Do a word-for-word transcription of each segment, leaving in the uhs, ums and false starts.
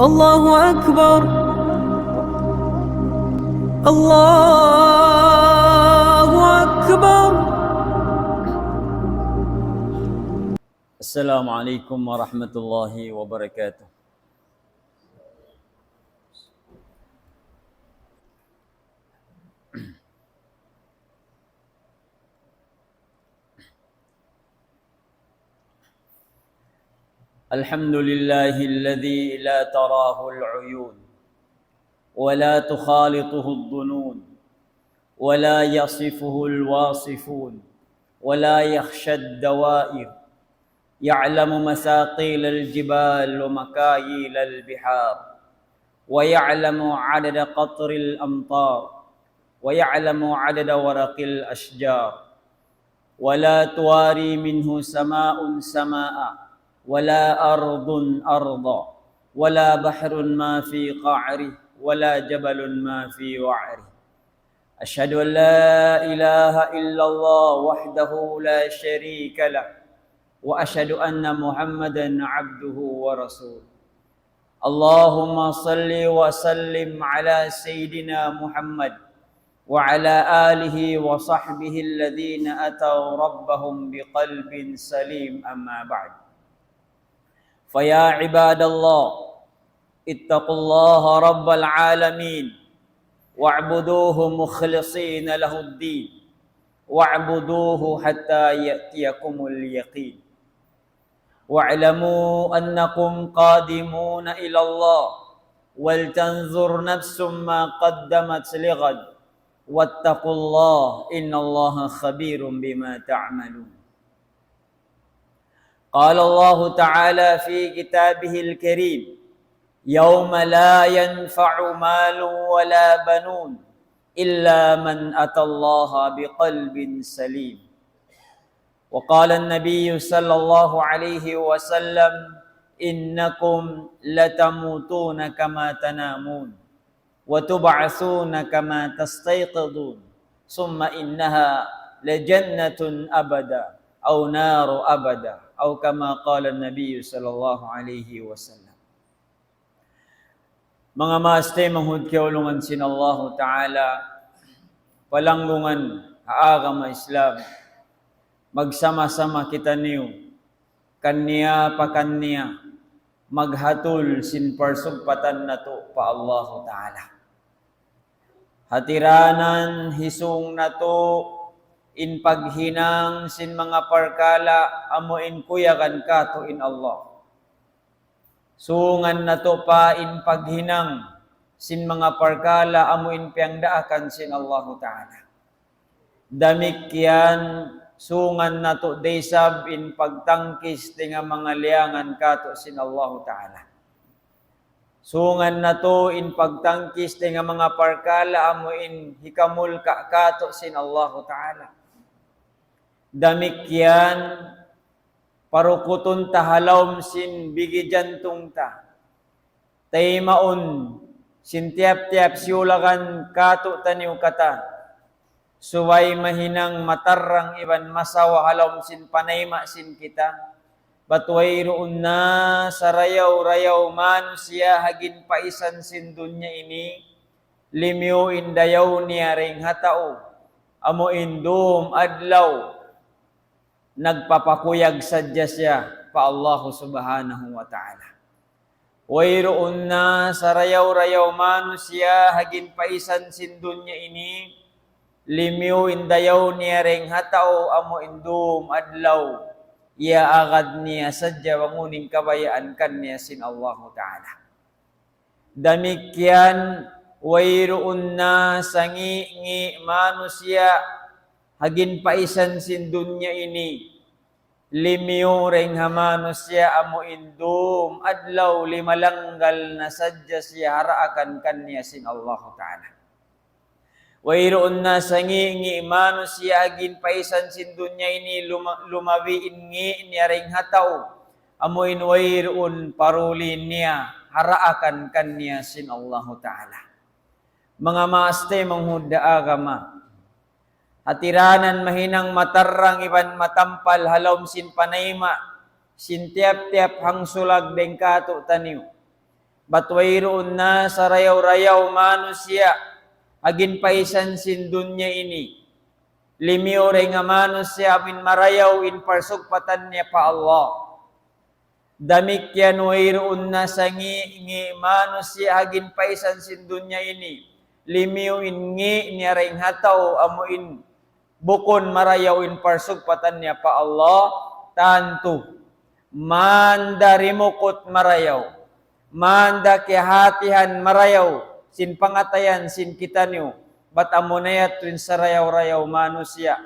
الله أكبر. الله أكبر. السلام عليكم ورحمة الله وبركاته. الحمد لله الذي لا تراه العيون ولا تخالطه الظنون ولا يصفه الواصفون ولا يخشى الدوائر، يعلم مثاقيل الجبال ومكاييل البحار، ويعلم عدد قطر الأمطار، ويعلم عدد ورق الأشجار، ولا تواري منه سماء سماء، ولا أرض أرضا، ولا بحر ما في قعره، ولا جبل ما في وعره. أشهد أن لا إله إلا الله وحده لا شريك له، وأشهد أن محمدا عبده ورسوله. اللهم صل وسلم على سيدنا محمد وعلى آله وصحبه الذين أتوا ربهم بقلب سليم، أما بعد. فيا عباد الله، اتقوا الله رب العالمين واعبدوه مخلصين له الدين واعبدوه حتى يأتيكم اليقين. واعلموا أنكم قادمون إلى الله، ولتنظر نفس ما قدمت لغد، واتقوا الله، إن الله خبير بما تعملون. قال الله تعالى في كتابه الكريم: يوم لا ينفع مال ولا بنون إلا من أتى الله بقلب سليم. وقال النبي صلى الله عليه وسلم: إنكم لتموتون كما تنامون، وتبعثون كما تستيقظون، ثم إنها لجنة أبدا أو نار أبدا، أو كما قال النبي صلى الله عليه وسلم. Manga maas taymanghud kiyaulungan sin Allahu Ta'ala, palanggungan ha agama Islam, magsama-sama kitaniyu, kaniya pa kaniya, maghatul sin parsugpatan natu' pa Allahu Ta'ala. Hatiranan hisung natu' in paghinang sin manga parkala' amu in kuyagan katu' in Allah. Sungan natu' pa in paghinang sin manga parkala' amu in piyangdaakan sin Allahu Ta'ala. Damikkiyan sungan natu' da isab in pagtangkis dayn ha manga liyangan katu' sin Allahu Ta'ala. Sungan natu' in pagtangkis dayn ha manga parkala' amu in hikamulka' katu' sin Allahu Ta'ala. Damikkiyan parukutun ta ha lawm sin bigi jantung ta. Taymaun sin tiyap-tiyap siyulagan katu' taniyu katan. Subay mahinang matarrang iban masawa ha lawm sin panayma sin kita. Bat wayruun na sarayaw-rayaw manusiya' ha ginpaisan sin dunya ini, limiyu in dayaw niya dayn ha tau, amu in dum adlaw nagpapakuyag sadja siya pa Allahu Subhanahu wa Ta'ala. Wayruun na sarayaw-rayaw manusiya' ha ginpaisan sin dunya ini, limiyu in dayaw niya dayn ha tau, amu in dum adlaw iyaagad niya sadja bang unu in kabayaan kaniya sin Allahu Ta'ala. Damikkiyan wayruun na sangi'-ngi' manusiya' ha ginpaisan sin dunya ini, limiyu dayn ha manusiya' amu in dum adlaw limalanggal na sadja siya ha daakan kaniya sin Allahu Ta'ala. Wayruun na sangi'-ngi' manusiya' ha ginpaisan sin dunya ini luma-, lumabi in ngi' niya dayn ha tau, amu in wayruun paruli niya ha daakan kaniya sin Allahu Ta'ala. Manga maas taymanghud ha agama, hatiranan mahinang matarrang iban matampal ha lawm sin panayma sin tiyap-tiyap hangsulag dayn katu' taniyu. Bat wayruun na sarayaw-rayaw manusiya' ha ginpaisan sin dunya ini. Limiyu dayn ha manusiya' amuin marayaw in parsugpatan niya pa Allah. Damikkiyan wayruun na sangi'-ngi' manusiya' ha ginpaisan sin dunya ini. Limiyu in ngi' niya dayn ha tau amuin bukun marayaw in parsugpatan niya pa Allah, tantu. Manda rimukut marayaw. Manda kiyahatihan marayaw sin pangatayan sin kitaniyu. Bat amuna yadtu in sarayaw-rayaw manusiya'.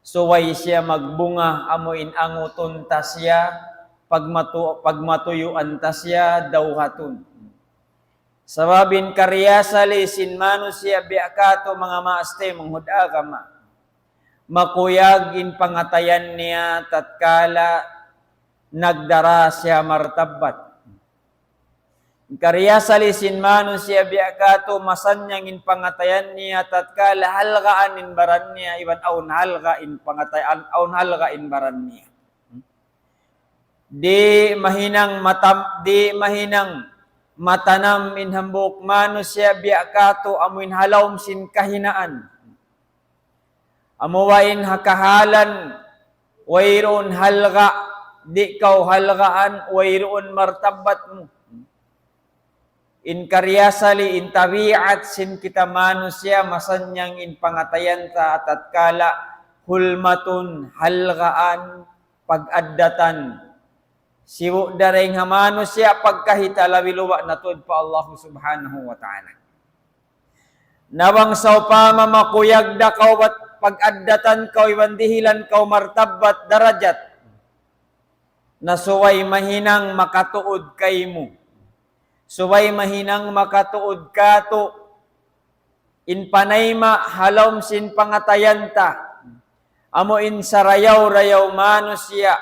Subay siya magbunga amuin angutun ta siya, pagmatu-, pagmatuyuan ta siya dawhatun. Sabab in karna' asali sin manusiya' biya' katu' manga maas taymanghud agama. Makuyag in pangatayan niya tatkala nagdara siya martabbat. In karna' asali sin manusiya' biya' katu' masannyang in pangatayan niya tatkala halgaan in baran niya, iban awn halga in pangatayan, awn halga in baran niya. Di' mahinang matam-, di' mahinang matanam in hambuuk manusiya' biya' katu' amuin ha lawm sin kahinaan. Amu ba in ha kahalan, wayruun halga', di' kaw halgaan, wayruun martabbat mu. In karna' asali, in tabiat sin kita manusiya', masannyang in pangatayan ta tatkala hulmatun, halgaan, pag-addatan. Sibu' da dayn ha manusiya' pagkahi ta labi luba' na tuud pa Allah Subhanahu wa Ta'ala. Na bang sawpama makuyag da kaw bat pag-addatan kaw iban dihilan kaw martabbat darajat. Na subay mahinang makatuud kaymu. Subay mahinang makatuud katu' in panayma' ha lawm sin pangatayan ta. Amu in sarayaw-rayaw manusiya'.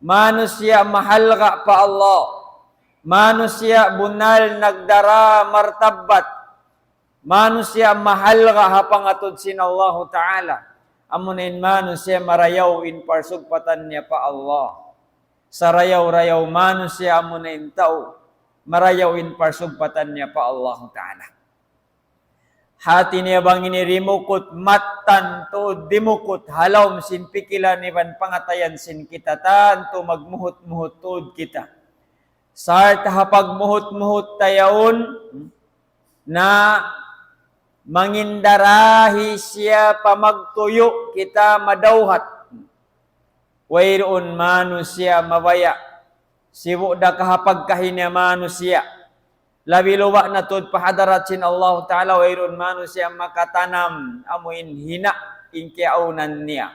Manusiya' mahalga' pa Allah. Manusiya' bunnal nagdara martabbat. Manusiya' mahalga' ha pangatud sin Allahu Ta'ala. Amuna in manusiya' marayaw in parsugpatan niya pa Allah. Sarayaw-rayaw manusiya' amuna in tau marayaw in parsugpatan niya pa Allahu Ta'ala. Hati niya bang ini dimukut mattan tuud dimukut ha lawm sin pikilan iban pangatayan sin kita tantu magmuhut-muhut tuud kita. Sarta' ha pagmuhut-muhut ta yaun na mangindarahi siya pa magtuyu' kita madawhat. Wayruun manusiya' mabaya'. Sibu' da ka ha pagkahi niya manusiya'. Labi luba' na tuud pa hadarat sin Allahu Ta'ala wayruun manusiya' makatanam amu in hina' in kiyaawnan niya.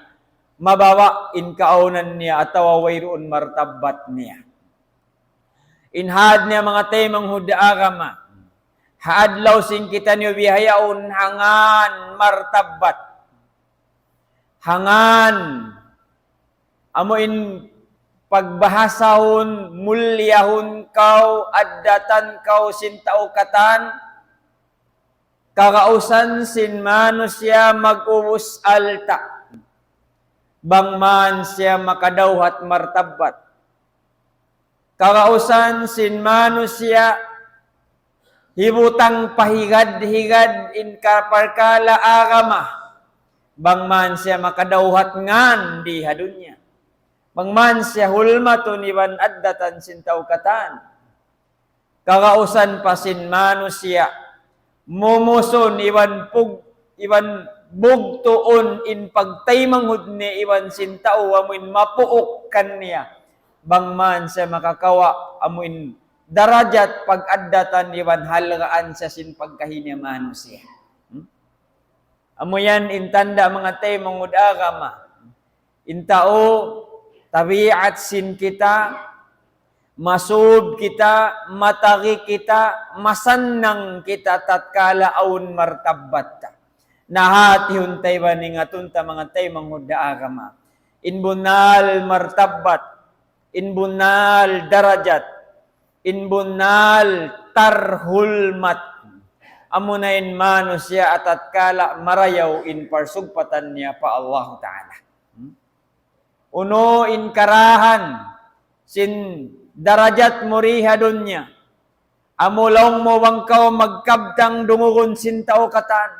Mababa' in kaawnan niya atawa wayruun martabbat niya. In had niya manga taymanghud agama. Ha adlaw sin kitaniyu bihaun hangan martabbat. Hangan, amu in pagbahasahun, mulyahun kaw, addatan kaw sin tau katan, kagausan sin manusiya' mag-ubus alta'. Bang man siya makadawhat martabbat. Kagausan sin manusiya' hibutang pa higad-higad in kaparkala' agama. Bang man siya makadawhat ngan di ha dunya. Bang man siya hulmatun iban addatan sin tau katan. Kagausan pa sin manusiya', mumusun iban pug-, iban bugtuun in pagtaymanghud niya iban sin tau amuin mapuuk kaniya. Bang man siya makakawa' amuin darajat pag-addatan iban halgaan siya sin pagkahi niya manusiya'. Hmm? Amu yan in tanda' manga taymanghud agama. In tau, tabiat sin kita, masub kita, matagi kita, masannang kita tatkala awn martabbat ta. Na hati hunta' iban ingatun ta manga taymanghud agama. In bunnal martabbat, in bunnal darajat, in bunnal tarhulmat. Amuna in manusiya' tatkala marayaw in parsugpatan niya pa Allahu Ta'ala. Hmm? Unu in karahan sin darajat mu di ha dunya. Amu laung mu bang kaw magkabtang dungugun sin tau katan.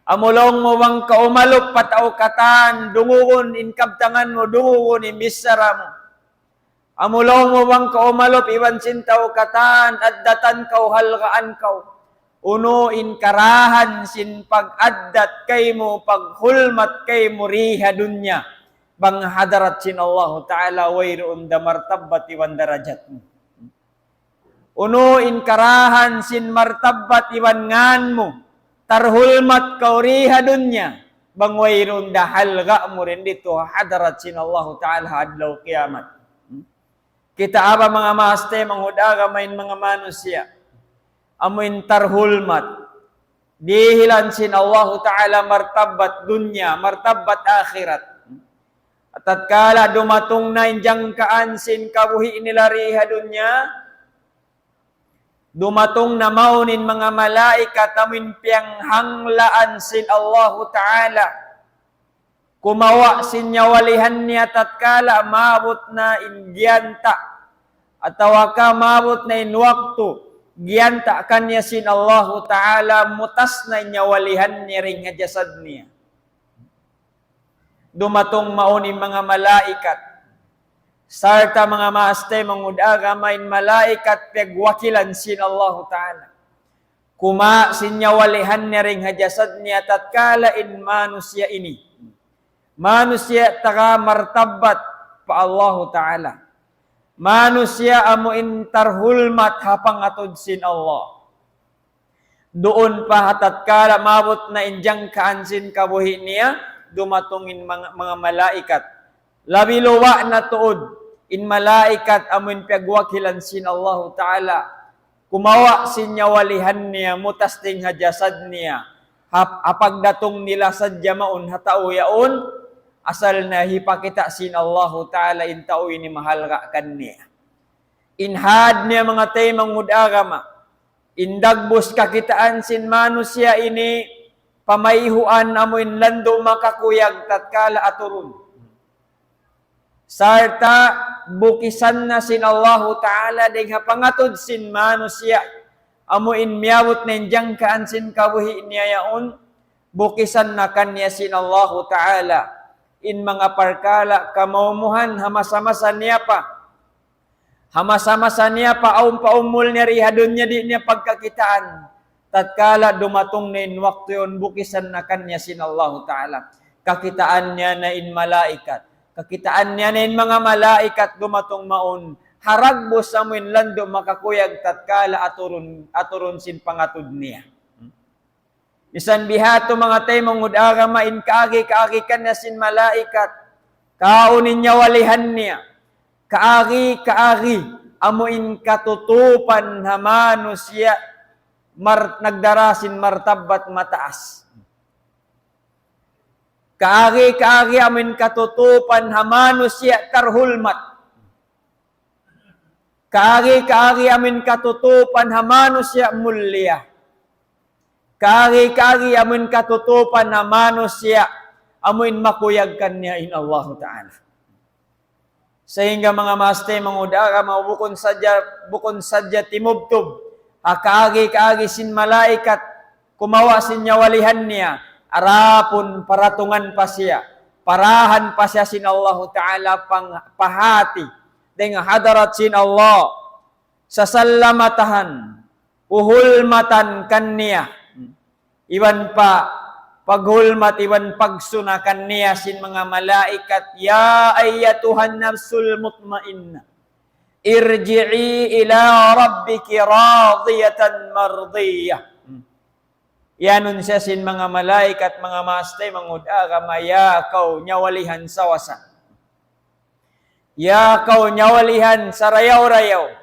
Amu laung mu bang kaw umalup pa tau katan, dungugun in kabtangan mu, dungugun in bichara mu. Amu laung mu bang kaw umalup iban sin tau katan, addatan kaw, halgaan kaw. Unu in karahan sin pag-addat kaymu, paghulmat kaymu di ha dunya. Bang hadarat sin Allahu Ta'ala wayruun da martabbat iban darajat mu. Unu in karahan sin martabbat iban ngan mu, tarhulmat kaw di ha dunya, bang wayruun da halga' mu dayn didtu ha hadarat sin Allahu Ta'ala ha adlaw kiyamat. Kita' ba manga maas taymanghud agama in manga manusiya', amu in tarhulmat, dihilan sin Allahu Ta'ala martabbat dunya, martabbat akhirat. Tatkala dumatung na in jangkaan sin kabuhi' nila di ha dunya, dumatung na mawn in manga malaikat amu in piyanghanglaan sin Allahu Ta'ala. Kumawa' sin nyawalihan niya tatkala maabut na in giyanta', atawa ka maabut na in waktu giyanta' kaniya sin Allahu Ta'ala, mutas na in nyawalihan niya dayn ha jasad niya. Dumatung mawn in manga malaikat. Sarta' manga maas taymanghud agama, in malaikat piyagwakilan sin Allahu Ta'ala. Kumawa' sin nyawalihan niya dayn ha jasad niya tatkala in manusiya' ini. Manusiya' taga martabbat pa Allahu Ta'ala. Manusiya' amu in tarhulmat ha pangatud sin Allah. Duun pa ha tatkala maabut na in jangkaan sin kabuhi' niya, dumatung in manga, manga malaikat. Labi luba' na tuud in malaikat amu in piyagwakilan sin Allahu Ta'ala. Kumawa' sin nyawalihan niya, mutas dayn ha jasad niya. Ha, ha pagdatung nila sadja mawn ha tau yaun, asal na hipakita' sin Allahu Ta'ala in tau ini mahalga' kaniya. In had niya manga taymanghud agama, in dagbus kakitaan sin manusiya' ini, pamayhuan amu in landu' makakuyag tatkala aturun. Sarta' bukisan na sin Allahu Ta'ala dayn ha pangatud sin manusiya', amu in miyabut na in jangkaan sin kabuhi' niya yaun, bukisan na kaniya sin Allahu Ta'ala in manga parkala' kamaumuhan ha masa-masa niya pa. Ha masa-masa niya pa, awn pa umul niya di ha dunya di' niya pagkakitaan. Tatkala dumatung na in waktu yaun, bukisan na kaniya sin Allahu Ta'ala. Kakitaan niya na in malaikat. Kakitaan niya na in manga malaikat dumatung mawn. Ha dagbus amu in landu' makakuyag tatkala aturun, aturun sin pangatud niya. Misan bihadtu manga taymanghud agama, in kaagi-kaagi kaniya sin malaikat. Kaun in nyawalihan niya. Kaagi-kaagi amu in katutupan ha manusiya' mar-, nagdara sin martabbat mataas. Kaagi-kaagi amu in katutupan ha manusiya' tarhulmat. Kaagi-kaagi amu in katutupan ha manusiya' mulia. Kaagi-kaagi amu in katutupan ha manusiya' amu in makuyag kaniya in Allahu Ta'ala. Sahingga manga maas taymanghud agama, bukun sadja, bukun sadja timubtub ha kaagi-kaagi sin malaikat, kumawa' sin nyawalihan niya, adapun paratungan pa siya, parahan pa siya sin Allahu Ta'ala pang-, pahati dayn ha hadarat sin Allah, sasalamatahan, uhulmatan kaniya, iban pa paghulmat, iban pagsuna kaniya sin manga malaikat, يا أيتها النفس المطمئنة ارجعي إلى ربك راضية مرضية. Iyanun siya sin manga malaikat, manga maas taymanghud agama, ya kaw nyawalihan sawasa. Ya kaw nyawalihan sarayaw-rayaw.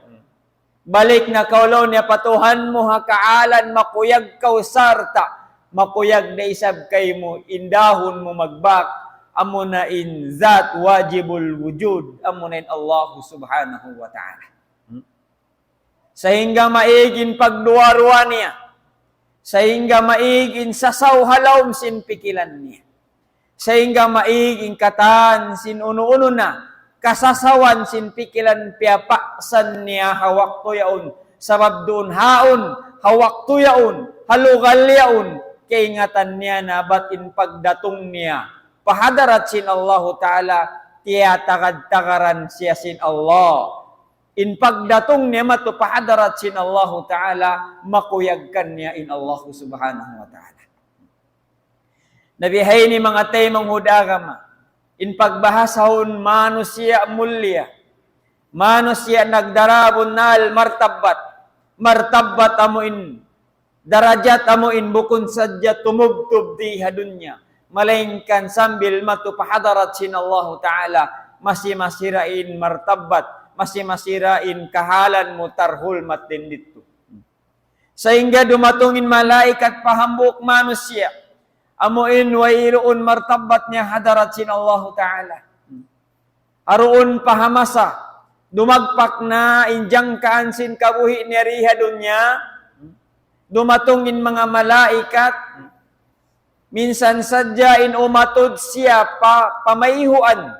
Balik na kaw laung niya pa Tuhan mu ha kaalan makuyag kaw sarta' makuyag da isab kaymu in dahun mu magbak, amuna in zat wajibul wujud, amuna in Allah Subhanahu wa Ta'ala. Sahingga maig in pagduwa-ruwa niya. Sahingga maig in sasaw ha lawm sin pikilan niya. Sahingga maig in katan sin unu-unu na kasasawan sin pikilan piyapaksan niya ha waktu yaun. Sabab duun haun, ha waktu yaun, ha lugal yaun, kaingatan niya na bat in pagdatung niya pa hadarat sin Allahu Ta'ala, tiyatagad-tagaran siya sin Allah. In pagdatung niya matu pa hadarat sin Allahu Ta'ala, makuyag kaniya in Allah Subhanahu wa Ta'ala. Na bihaini manga taymanghud agama, in pagbahasahun manusiya' mulia, manusiya' nagdara bunnal martabbat, martabbat amu in darajat amu in bukun sadja tumubtub di ha dunya, malaingkan sambil matu pa hadarat sin Allahu Ta'ala, masi-masi ra in martabbat, masi-masi ra in kahalan mu tarhulmat dayn didtu. Sahingga dumatung in malaikat pa hambuuk manusiya', amu in wayruun martabbat niya hadarat sin Allahu Ta'ala. Haruun pa ha masa, dumagpak na in jangkaan sin kabuhi' niya di ha dunya, dumatung in manga malaikat, minsan sadja in umatud siya pa pamayhuan,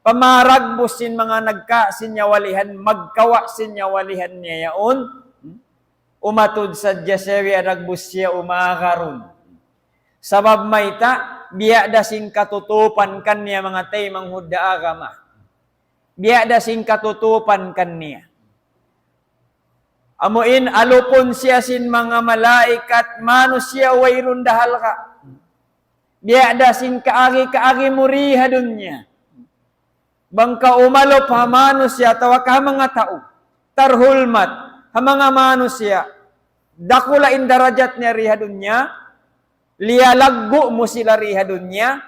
pamaragbus sin manga nagka sin nyawalihan, magkawa' sin nyawalihan niya yaun, umatud sadja siya, biya' dagbus siya umaagarun. Sabab mayta', biya' da sin katutupan kaniya manga taymanghud agama. Biya' da sin katutupan kaniya. Amu in alupun siya sin manga malaikat, manusiya' wayruun da halga'. Biya' da sin kaagi-kaagi mu di ha dunya. Bang kaw umalup ha manusiya' atawa ka ha manga tau tarhulmat, ha manga manusiya', dakula' in darajat niya di ha dunya, liyalaggu' mu sila di ha dunya,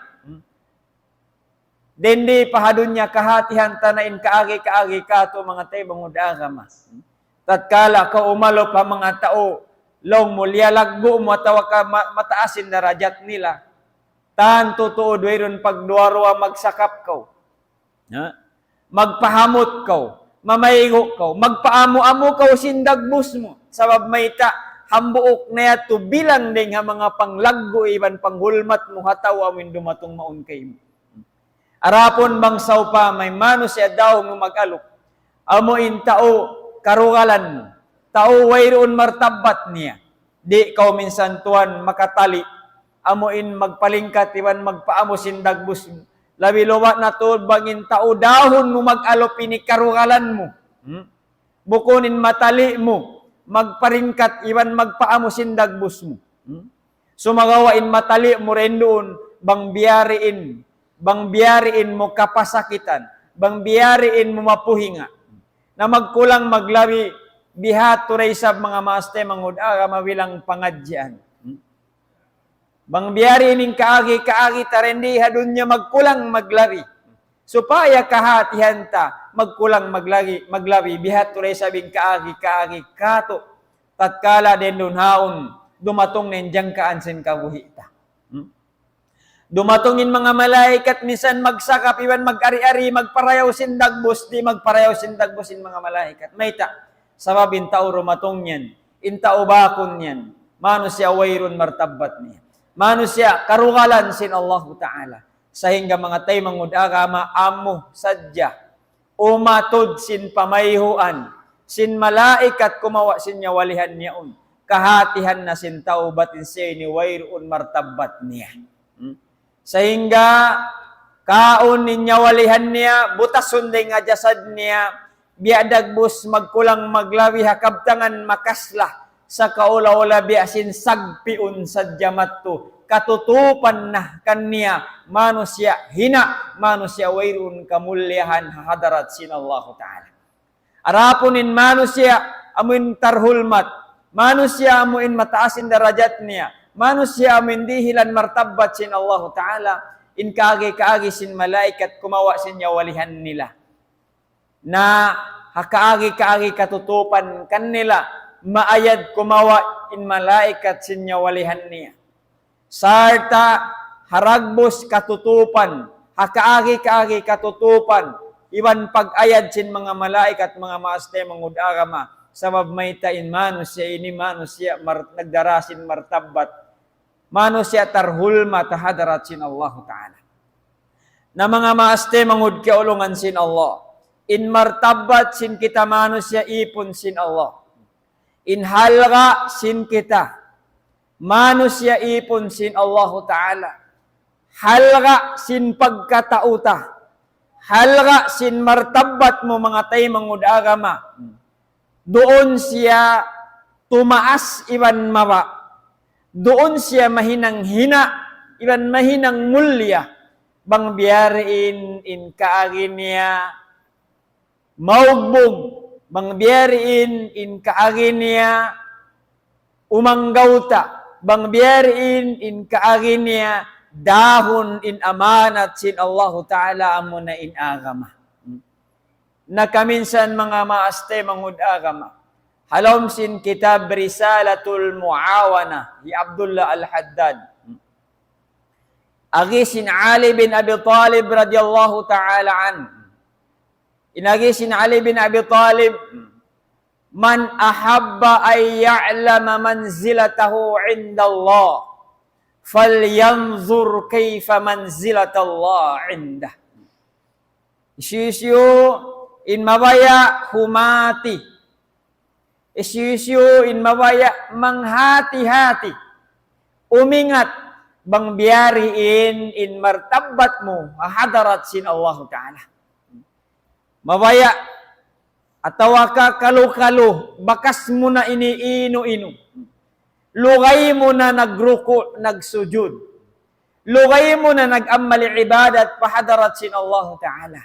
dayn di pa ha dunya kahatihan ta na in kaagi-kaagi katu' manga taymanghud agama. Tatkala kaw umalup ha manga tau, laung mu liyalaggu' mu atawa ka ma-, mataas in darajat nila. Tantu tuud wayruun pagduwa-ruwa magsakap kaw. Ha? Magpahamut kaw, mamaygu' kaw, magpaamu-amu kaw sin dagbus mu. Sabab mayta', hambuuk na yadtu bilang dayn ha manga panglaggu' iban panghulmat mu ha tau amu in dumatung mawn kaymu. Adapun bang sawpama in manusiya' dahun mu mag-alup, amu in tau karugalan mu, tau wayruun martabbat niya, di' kaw minsan tuwan makatali', amu in magpalingkat iban magpaamu sin dagbus mu. Labi-labi na tuud bang in tau dahun mu mag-alup ini karugalan mu. Hmm? Bukun in matali' mu, magparingkat iban magpaamu sin dagbus mu. Hmm? Sumagawa' in matali' mu dayn duun, bang biya' diin, bang biya' diin mu kapasakitan, bang biya' diin mu mapuhinga. Na magkulang maglabi, biha' tuud da isab manga maas taymanghud agama bilang pangadjian. Hmm? Bang biya' diin in kaagi-kaagi ta dayn di ha dunya magkulang maglabi. Supaya kahatihan ta magkulang maglabi, maglabi, biha' tuud da isab in kaagi-kaagi katu'. Tatkala dayn duun haun, dumatung na in jangkaan sin kabuhi' ta. Hmm? Dumatung in manga malaikat, minsan magsakap iban mag-ari-ari, magparayaw sin dagbus, di' magparayaw sin dagbus in manga malaikat. Mayta'? Sabab in tau dumatung yan, in tau bakun yan, manusiya' wayruun martabbat niya. Manusiya' karugalan sin Allahu Ta'ala. Sahingga manga taymanghud agama amu sadja umatud sin pamayhuan sin malaikat kumawa' sin nyawalihan niya yaun. Kahatihan na sin tau bat in siya ini wayruun martabbat niya. Hmm? Sahingga kaun in nyawalihan niya, butasun dayn ha jasad niya, biya' dagbus magkulang maglabi ha kabtangan makasla, sakaula-ula biya' sin sagpiun sadja madtu, katutupan na kaniya, manusiya' hina', manusiya' wayruun kamuliyahan ha hadarat sin Allahu Ta'ala. Adapun in manusiya' amu in tarhulmat, manusiya' amu in mataas in darajat niya, manusiya' amu in dihilan martabbat sin Allahu Ta'ala, in kaagi-kaagi sin malaikat kumawa' sin nyawalihan nila. Na ha kaagi-kaagi katutupan kanila, maayad kumawa' in malaikat sin nyawalihan niya. Sarta' ha dagbus katutupan, ha kaagi-kaagi katutupan, iban pag-ayad sin manga malaikat, manga maas taymanghud agama, sabab mayta' in manusiya' ini manusiya' mar-, nagdara sin martabbat, manusiya' tarhulmat ha hadarat sin Allahu Ta'ala. Na manga maas taymanghud kiyaulungan sin Allah, in martabbat sin kita manusiya' ipun sin Allah. In halga' sin kita, manusiya' ipun sin Allahu Ta'ala. Halga' sin pagkatau ta. Halga' sin martabat mu manga taymanghud agama. Duun siya tumaas iban mababa'. Duun siya mahinang hina' iban mahinang mulia. Bang biya' diin in kaagi niya maugbug, bang biya' diin in kaagi niya umanggawta', bang biya' diin in kaagi niya dahun in amanat sin Allahu Ta'ala amuna in agama. Na kaminsan manga maas taymanghud agama. Ha lawm sin kitab Risalatul Muawana, hi Abdullah Al-Haddad. Agi sin Ali bin Abi Talib radiyallahu ta'ala anhu. In agi sin Ali bin Abi Talib, من أحب أن يعلم منزلته عند الله فلينظر كيف منزلة الله عنده. Hisiyu-siyu in mabaya' humati. Hisiyu-siyu in mabaya' manghati-hati. Umingat bang biya' diin in martabat mu ha hadarat sin Allahu Ta'ala. Mabaya' atawa ka kalu-kalu, bakas mu na ini inu-inu. Lugay mu na nagruku', nagsujud. Lugay mu na nag-amal ibadat pa hadarat sin Allahu Ta'ala.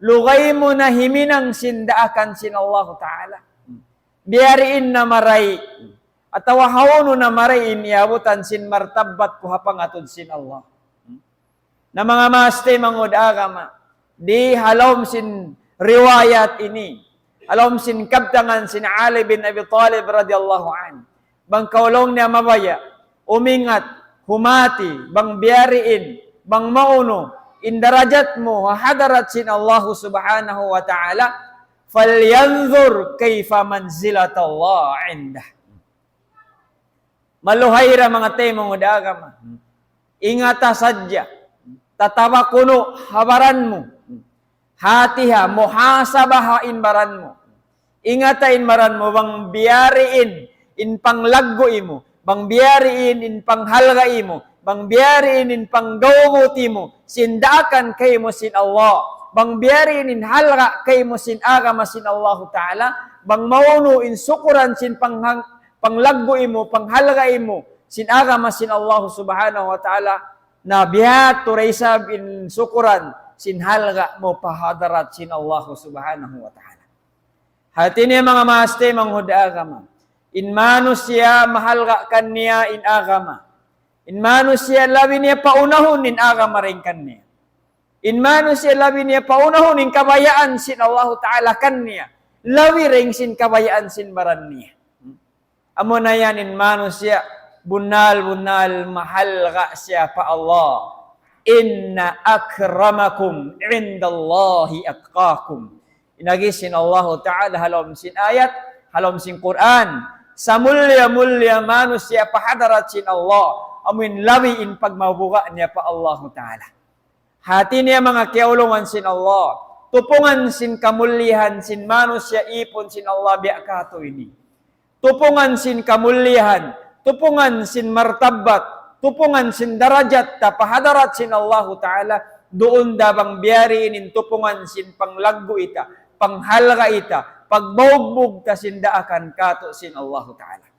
Lugay mu na himinang sin daakan sin Allahu Ta'ala. Biya' diin na marayaw, atawa hawnu na marayaw in iyabutan sin martabat ku ha pangatud sin Allah. Na manga maas taymanghud agama, di ha lawm sin riwayat ini, ha lawm sin kabtangan sin Ali bin Abi Talib radiyallahu anhu. Bang kaw laung niya mabaya', umingat, humati, bang biya' diin, bang maunu, in darajat mu, ha hadarat sin Allahu Subhanahu wa Ta'ala, فلينظر كيف منزلة الله عنده. Maluhay ra manga taymanghud agama. Ingata sadja. Tataba kunu' ha baran mu. Hati ha, muhasaba ha in baran mu. Ingata in baran mu, bang biya' diin in panglaggu' mu, bang biya' diin in panghalga' mu, bang biya' diin in panggawgut mu, sin daakan kaymu sin Allah, bang biya' diin in halga' kaymu sin agama sin Allahu Ta'ala, bang maunu in sukuran sin panghang-, panglaggu' mu, panghalga' mu, sin agama sin Allah Subhanahu wa Ta'ala, na biya' tu da isab in sukuran sin halga' mu pa hadarat sin Allah Subhanahu wa Ta'ala. Hati niya manga maas taymanghud agama. In manusiya' mahalga' kaniya in agama. In manusiya' labi niya paunahun in agama dayn kaniya. In manusiya' labi niya paunahun in kabayaan sin Allahu Ta'ala kaniya. Labi dayn sin kabayaan sin baran niya. Amuna yan in manusiya', bunnal-bunnal mahalga' siya pa Allah. إن أكرمكم عند الله أتقاكم. In agi sin Allahu Ta'ala ha lawm sin ayat, ha lawm sin Qur'an. Samulliya-mulliya manusiya' pa hadarat sin Allah. Amuin labi in pagmabuga' niya pa Allahu Ta'ala. Hati niya manga kiyaulungan sin Allah. Tupungan sin kamullihan sin manusiya' ipun sin Allah biya' katu' ini. Tupungan sin kamullihan, tupungan sin martabat, tupungan sin darajat ta pa hadarat sin Allahu Ta'ala, duun da bang biya' diin in tupungan sin panglaggu' ta, panghalga' ta, pagbugbug ta sin daakan katu' sin Allahu Ta'ala.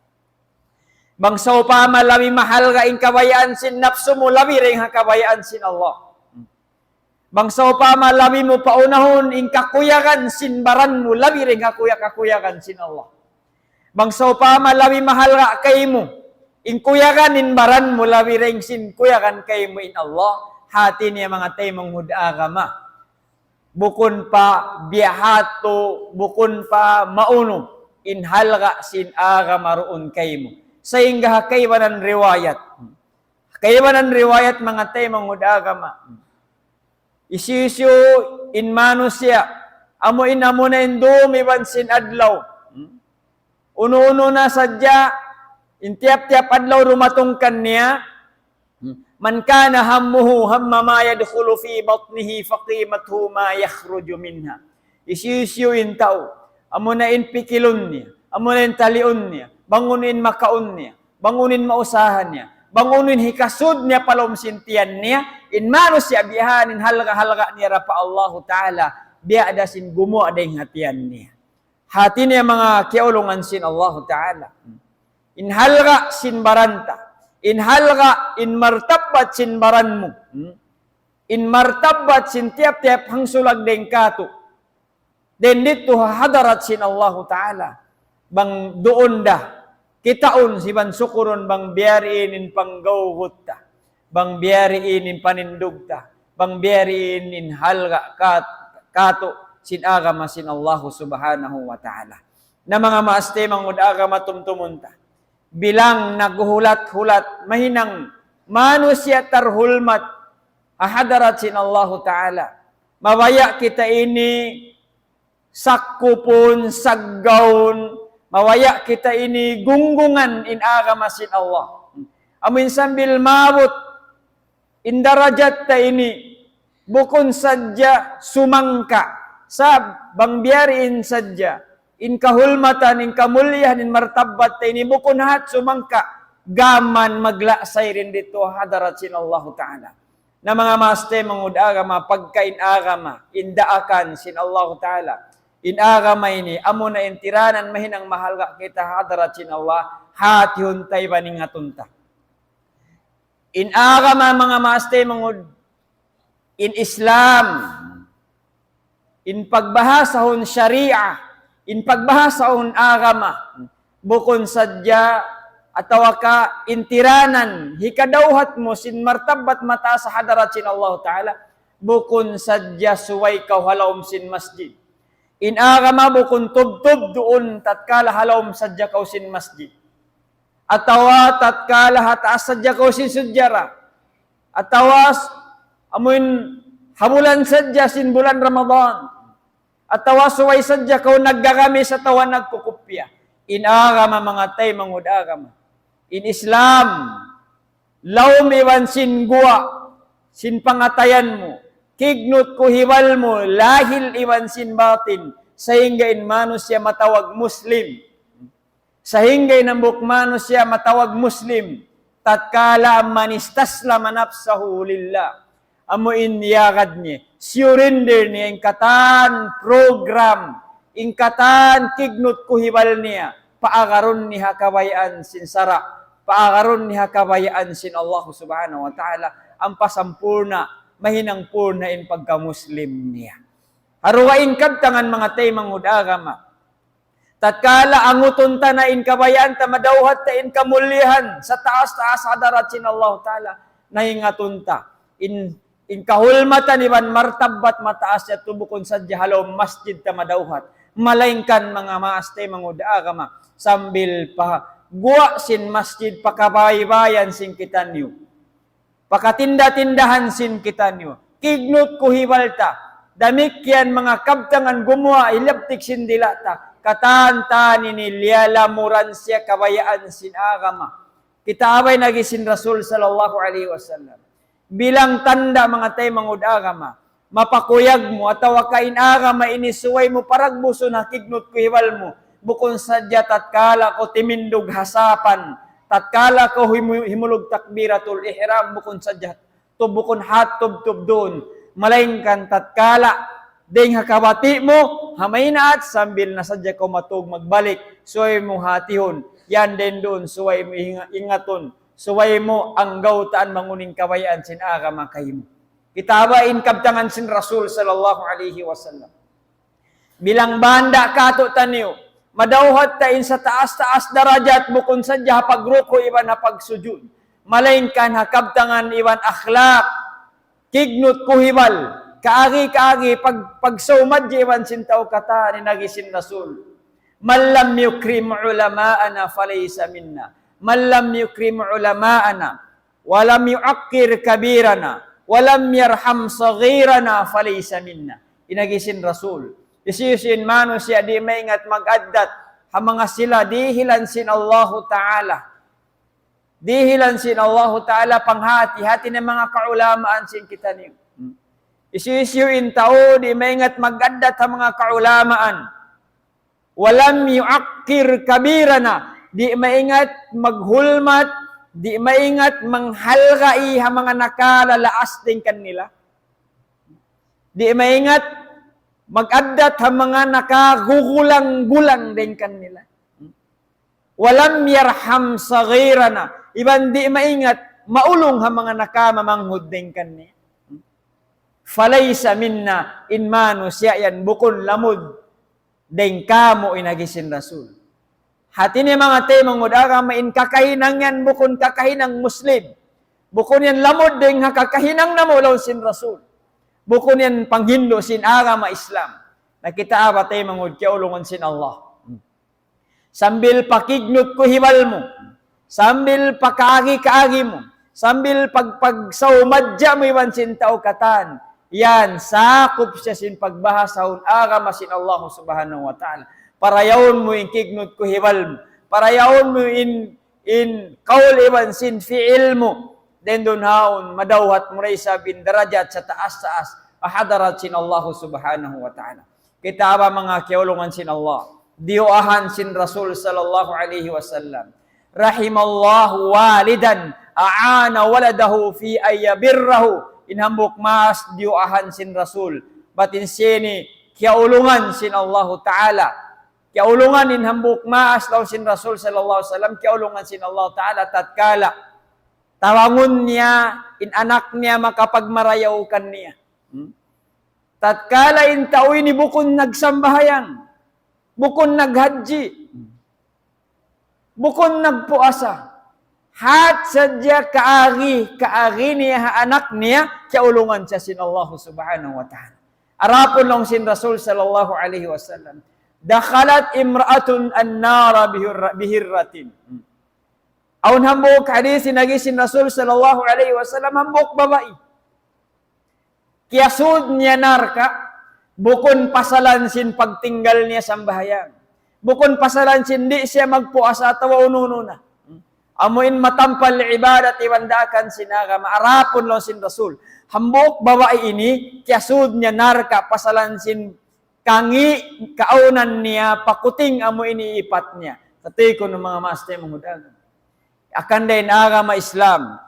Bang sawpama labi mahalga' in kabayaan sin napsu mu labi dayn ha kabayaan sin Allah. Bang sawpama labi mu paunahun in kakuyagan sin baran mu labi dayn ha kuya-, kakuyagan sin Allah. Bang sawpama labi mahalga' kaymu in kuyagan in baran mu labi dayn sin kuyagan kaymu in Allah. Hati niya manga taymanghud agama. Bukun pa biyahatu, bukun pa maunu, in halga' sin agama duun kaymu. Sahingga ha kaibanan riwayat. Kaibanan riwayat manga taymanghud agama. Hisiyu-siyu in manusiya', amu in amuna in dum iban sin adlaw. Unu-unu na sadja, in tiyap-tiyap adlaw dumatung kaniya, من كان همه هم ما يدخل في بطنه فقيمته ما يخرج منها. Hisiyu-siyu in tau, amuna in pikilun niya, Amu na in taliun niya, bang unu in makaun niya, bang unu in mausaha niya, bang unu in hikasud niya pa lawm sin tiyan niya, in manusiya' biya' ha yan in halga'-halga' niya da pa Allahu Ta'ala, biya' da sin gumuwa' dayn ha tiyan niya. Hati niya manga kiyaulungan sin Allahu Ta'ala. In halga' sin baran ta, in halga', in martabbat sin baran mu, in martabbat sin tiyap-tiyap hangsulag dayn kātu'. Dayn didtu ha hadarat sin Allahu Ta'ala. Bang duun da, kitaun iban sukurun bang biya' diin in panggawgut ta, bang biya' diin in panindug ta, bang biya' diin in halga' kat-, kātu' sin agama sin Allahu Subhanahu wa Ta'ala. Na manga maas taymanghud agama, tumtumun ta. Bilang naghuhulat-hulat, mahinang manusiya' tarhulmat ha hadarat sin Allahu Ta'ala. Mabaya' kita ini sakkupun, saggawun, mabaya' kita ini gunggungan in agama sin Allah. Amu in sambil maabut in darajat ta ini, bukun sadja sumangka'. Sabab bang biya' diin sadja, in kahulmatan, in kamulihan, in martabbat ta ini, bukun hat sumangka', gām maglagsay dayn didtu ha hadarat sin Allahu Ta'ala. Na manga maas taymanghud agama, pagka in agama, in daakan sin Allahu Ta'ala, in agama ini, amu na in tiranan mahinang mahalga' kita ha hadarat sin Allah, hatihun ta iban ingatun ta. In agama, manga maas taymanghud, in Islam, in pagbahasahun sharia, in pagbahasahun agama, bukun sadja atawa ka in tiranan hikadawhat mu sin martabbat mataas ha hadarat sin Allahu Ta'ala, bukun sadja subay kaw ha lawm sin masjid. In agama bukun tubtub duun tatkala ha lawm sadja kaw sin masjid. Atawa tatkala ha taas sadja kaw sin sujjara. Atawa s-, amuin ha bulan sadja sin bulan Ramadan. Atawa subay sadja kaw naggagamis atawa nagkukupya. In agama, manga taymanghud agama, in Islam, lawm iban sin guwa' sin pangatayan mu, kignut kuhibal mu, lahil iban sin batin, sahingga in manusiya' matawag Muslim. Sahingga in hambuuk manusiya' matawag Muslim, tatkala مَنِ اسْتَسْلَمَ نَفْسَهُ لِلَّهِ. Amu in iyagad niya, surrender niya in katan program, in katan kignut kuhibal niya, paagarun niya ha kabayaan sin sara', paagarun niya ha kabayaan sin Allah Subhanahu wa Ta'ala, ampa sampurna', mahinang purna' in pagka-Muslim niya. Ha dugaing kabtangan, manga taymanghud agama, tatkala angutun ta na in kabayaan ta, madawhat ta in kamulihan sataas-taas ha hadarat sin Allahu Ta'ala, na ingatun ta in, in kahulmatan iban martabbat mataas yadtu bukun sadja ha lawm masjid ta madawhat, malaingkan, manga maas taymanghud agama, sambil pa guwa' sin masjid, pa kabaybayan sin kitaniyu, pa katinda-tindahan sin kitaniyu, kignut kuhibal ta. Damikkiyan manga kabtangan gumuwa' hilaptik sin dila' ta. Katan ta ini liyalamuran siya kabayaan sin agama. Kitaa bay in agi sin Rasul sallallahu alayhi wasallam. Bilang tanda', manga taymanghud agama, mapakuyag mu atawa ka in agama ini subay mu paragbusun ha kignut kuhibal mu, bukun sadja tatkala kaw timindug ha sapan, tatkala kaw himu-, himulug takbiratul ihram, bukun sadja tub-, bukun hat tubtub duun, malaingkan tatkala dayng ha kabati' mu, ha maynaat, sambil na sadja kaw matug magbalik, subay mu hatihun, yan dayn duun subay mu inga-, ingatun, subay mu anggawtaan bang unu in kabayaan sin agama kaymu. Kitaa ba in kabtangan sin Rasul sallallahu alayhi wasallam. Bilang banda' kātu'niyu, madawhat ta in sataas-taas darajat, bukun sadja ha pagruku' iban ha pagsujud, malaingkan ha kabtangan iban akhlaq, kignut kuhibal, kaagi-kaagi pag-, pagsawmadji iban sin tau katan, in agi sin Rasul: مَنْ لَمْ يُكْرِمْ عُلَمَاءَنَا فَلَيْسَ مِنَّا، مَنْ لَمْ يُكْرِمْ عُلَمَاءَنَا وَلَمْ يُوَقِّرْ كَبِيرَنَا وَلَمْ يَرْحَمْ صَغِيرَنَا فَلَيْسَ مِنَّا. In agi sin Rasul, hisiyu-siyu in manusiya' di' maingat mag-addat ha manga sila dihilan sin Allahu Ta'ala. Dihilan sin Allahu Ta'ala panghati-hati na manga kaulamaan sin kitaniyu. Hisiyu-siyu in tau di' maingat mag-addat ha manga kaulamaan, ولم يوقر كبيرنا. Di' maingat maghulmat, di' maingat manghalgai' ha manga nakalalaas dayn kanila. Di' maingat mag-addat ha manga nakagugulang-gulang dayn kanila. ولم يرحم صغيرنا. Iban di' maingat maulung ha manga nakamamanghud dayn kaniya. فليس منا, in manusiya' yan bukun lamud dayn kāmu' in agi sin Rasul. Hāti niya manga taymanghud agama, in kakahinang yan bukun kakahinang Muslim. Bukun yan lamud dayn ha kakahinang namu' laung sin Rasul. Bukun yan panghindu' sin agama Islam. Na kita apa taymanghud kiyaulungan sin Allah. Sambil pa kignut kuhibal mu, sambil pa kaagi-kaagi mu, sambil pag-, pagsawmadja mu iban sin tau katan, yan, sakup siya sin pagbahasahun agama sin Allah Subhanahu wa Ta'ala. Parayawun mu in kignut kuhibal mu, parayawun mu in, in kaul iban sin fi'il mu, dayn duun haun, madawhat mu da isab in darajat sataas-taas, ha hadarat sin Allah Subhanahu wa Ta'ala. Kita ba manga kiyaulungan sin Allah? Diyuwaahan sin Rasul sallallahu alayhi wasallam. رحم الله والدا أعان ولده في أن يبره. In hambuuk maas diyuwaahan sin Rasul. Bat in siya ini kiyaulungan sin Allahu Ta'ala. Kiyaulungan in hambuuk maas laung sin Rasul sallallahu alayhi wasallam, kiyaulungan sin Allah Ta'ala tatkala tawangun niya in anak niya makapagmarayaw kaniya. Hmm? Tatkala in tau ini bukun nagsambahayang, bukun naghajji, bukun nagpuasa, hat sadja kaagi, kaagi niya ha anak niya, kiyaulungan siya sin Allah Subhanahu wa Ta'ala. Arapun laung sin Rasul sallallahu alayhi wasallam, دخلت امرأة النار بهر-، بهرة. Awn hambuuk hadith in agi sin Rasul sallallahu alayhi wasallam, hambuuk babai kiyasud niya narka', bukun pasalan sin pagtinggal niya sambahayang. Bukun pasalan sin di' siya magpuasa atawa unu-unu na. Amu in matampal ibadat iban daakan sin agama, arapun laung sin Rasul. Hambuuk babai ini, kiyasud niya narka' pasalan sin kangi' kaawnan niya, pakuting amu ini ipat niya. Hāti ku manga maas taymanghud agama. Hangkan da in agama Islam,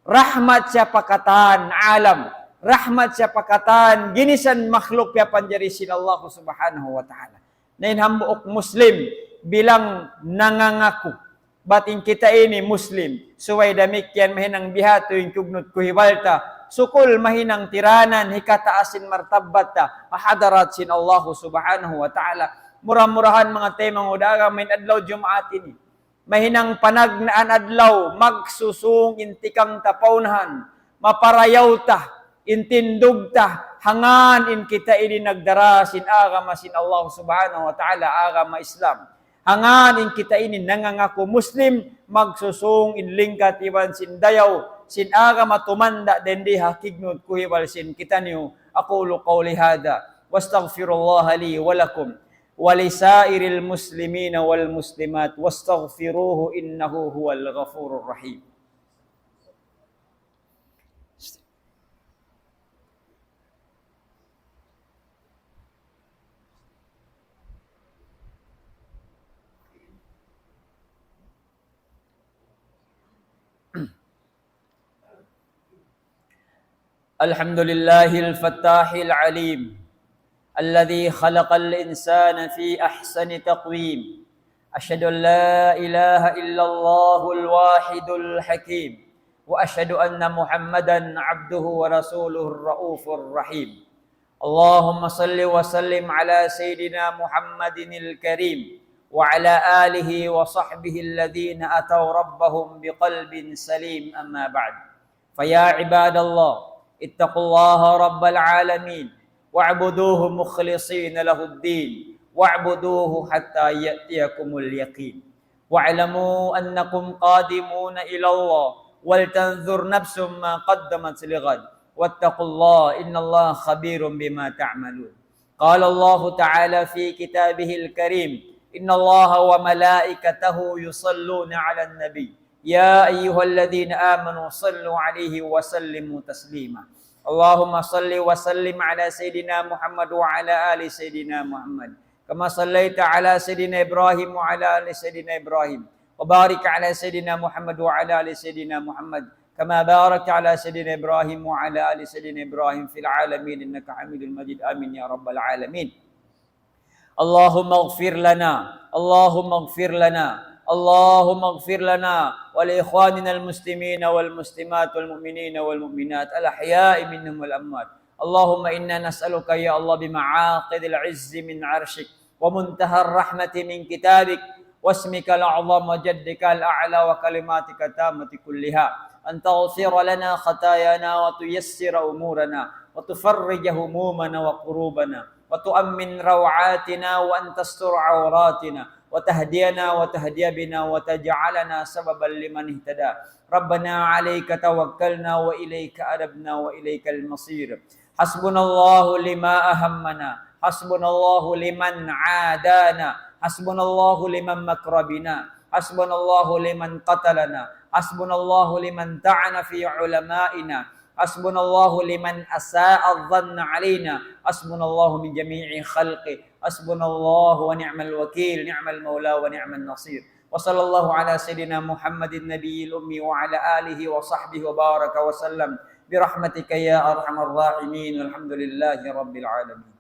rahmat siya pa katan alam, rahmat siya pa katan ginisan makhluk piyapanjari sin Allah Subhanahu wa Ta'ala. Na in hambuuk Muslim bilang nangangaku, bat in kita ini Muslim, subay damikkiyan mahinang bihādtu in kugnut kuhibal ta, sukul mahinang tiranan hikataas sin martabbat ta ha hadarat sin Allah Subhanahu wa Ta'ala. Mura-murahan manga taymanghud agama, in adlaw Jumaat ini mahinang panagnaan adlaw, magsusūng in tikang ta pa unahan, maparayaw ta in tindug ta, hangkan in kita ini nagdara sin agama sin Allah Subhanahu wa Ta'ala, agama Islam. Hangkan in kita ini nangangaku Muslim, magsusūng in lingkat iban sin dayaw sin agama tumanda' dindi ha kignut kuhibal sin kitaniyu. أقول قولي هذا وأستغفر الله لي ولكم ولسائر المسلمين والمسلمات واستغفروه إنه هو الغفور الرحيم. الحمد لله الفتاح العليم الذي خلق الإنسان في أحسن تقويم. أشهد أن لا إله إلا الله الواحد الحكيم، وأشهد أن محمدا عبده ورسوله الرؤوف الرحيم. اللهم صل وسلم على سيدنا محمد الكريم وعلى آله وصحبه الذين أتوا ربهم بقلب سليم. أما بعد، فيا عباد الله، اتقوا الله رب العالمين واعبدوه مخلصين له الدين واعبدوه حتى يأتيكم اليقين. واعلموا أنكم قادمون إلى الله، ولتنظر نفس ما قدمت لغد، واتقوا الله، إن الله خبير بما تعملون. قال الله تعالى في كتابه الكريم: إن الله وملائكته يصلون على النبي، يا أيها الذين آمنوا صلوا عليه وسلموا تسليما. اللهم صل وسلم على سيدنا محمد وعلى آل سيدنا محمد. كما صليت على سيدنا إبراهيم وعلى آل سيدنا إبراهيم، وبارك على سيدنا محمد وعلى آل سيدنا محمد، كما باركت على سيدنا إبراهيم وعلى آل سيدنا إبراهيم في العالمين إنك حميد مجيد. آمين يا رب العالمين. اللهم اغفر لنا، اللهم اغفر لنا، اللهم اغفر لنا ولإخواننا المسلمين والمسلمات والمؤمنين والمؤمنات الأحياء منهم والأموات. اللهم إنا نسألك يا الله بمعاقد العز من عرشك ومنتهى الرحمة من كتابك واسمك الأعظم وجدك الأعلى وكلماتك التامة كلها أن تغفر لنا خطايانا وتيسر أمورنا وتفرج همومنا وكروبنا وتؤمن روعاتنا وأن تستر عوراتنا وتهدينا وتهدي بنا وتجعلنا سببا لمن اهتدى. ربنا عليك توكلنا وإليك أنبنا وإليك المصير. حسبنا الله لما أهمنا، حسبنا الله لمن عادانا، حسبنا الله لمن مكر بنا، حسبنا الله لمن قتلنا، حسبنا الله لمن طعن في علمائنا، حسبنا الله لمن أساء الظن علينا، حسبنا الله من جميع خلقه، حسبنا الله ونعم الوكيل، نعم المولى ونعم النصير. وصلى الله على سيدنا محمد النبي الأمي وعلى آله وصحبه وبارك وسلم برحمتك يا أرحم الراحمين، والحمد لله رب العالمين.